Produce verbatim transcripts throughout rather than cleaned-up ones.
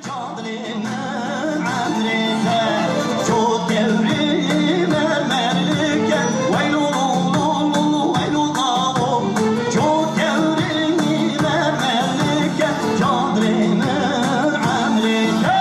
Çandinê min emrê te, çok devri mermerlike, weylo lo lo lo lo, weylo dao, çok devri mermerlike, çandinê min emrê te.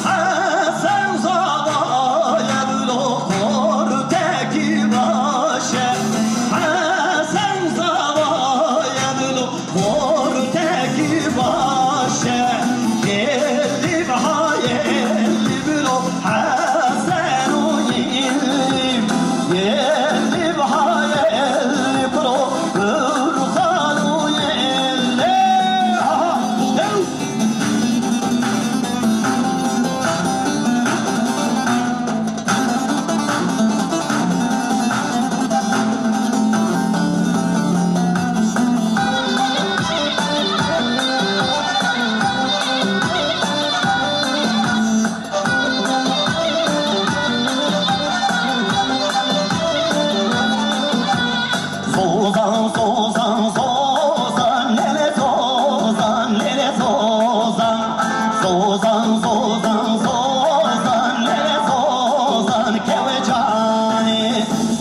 Hesen Zava ye dilo xortekî baş e. Hesen Zava ye dilo xortekî baş e. Gelî baha gelî bilo Hesen û gelî. Gelî baha gelî bilo Furkan û gelî. Aha, işte. Zozan, zozan, zozan, lele zozan, lele zozan. Zozan, zozan, zozan, lele zozan, kewe canê.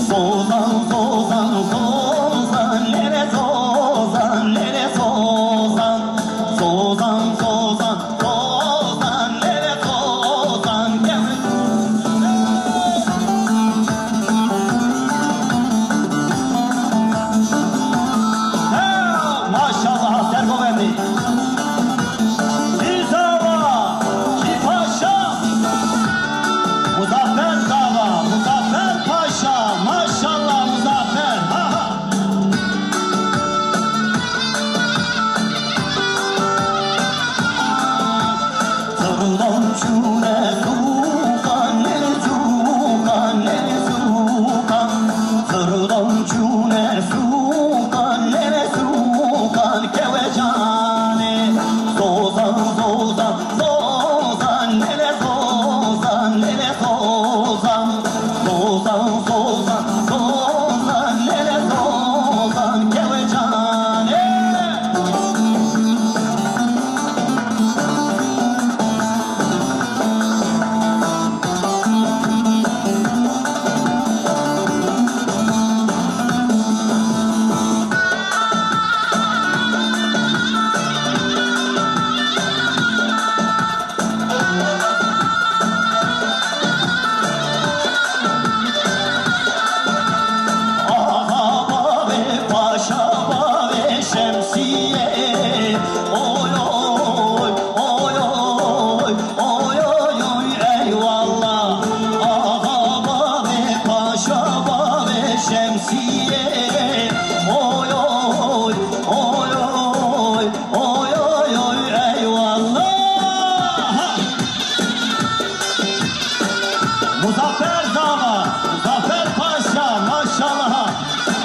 Zozan, zozan, zozan, lele zozan, lele zozan. Zozan, zozan, zozan, lele zozan, kewe. Maşallah, Sergo Bendî. Zava, Kî Paşa. Muzaffer Zava, Muzaffer Paşa. Maşallah Muzaffer. Ha, ha. Zırdan çûne sûkan, ne sûkan, ne sûkan. Zırdan çûne sûkan, ne sûkan, kewe canê. Zozan, zozan, zozan, lele zozan, lele zozan. Zozan, zozan, zozan, lele zozan, kewe canê. Axa bavê paşa bavê şemsiyê. Oy, oy, oy, oy, oy, oy, eyvallah. Axa bavê paşa bavê şemsiyê. Oy, oy, oy, oy, oy, oy, eyvallah. Muzaffer Zava, Muzaffer Paşa, maşallah.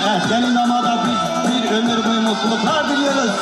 Evet, gelin damada biz bir ömür boyu mutluluklar diliyoruz.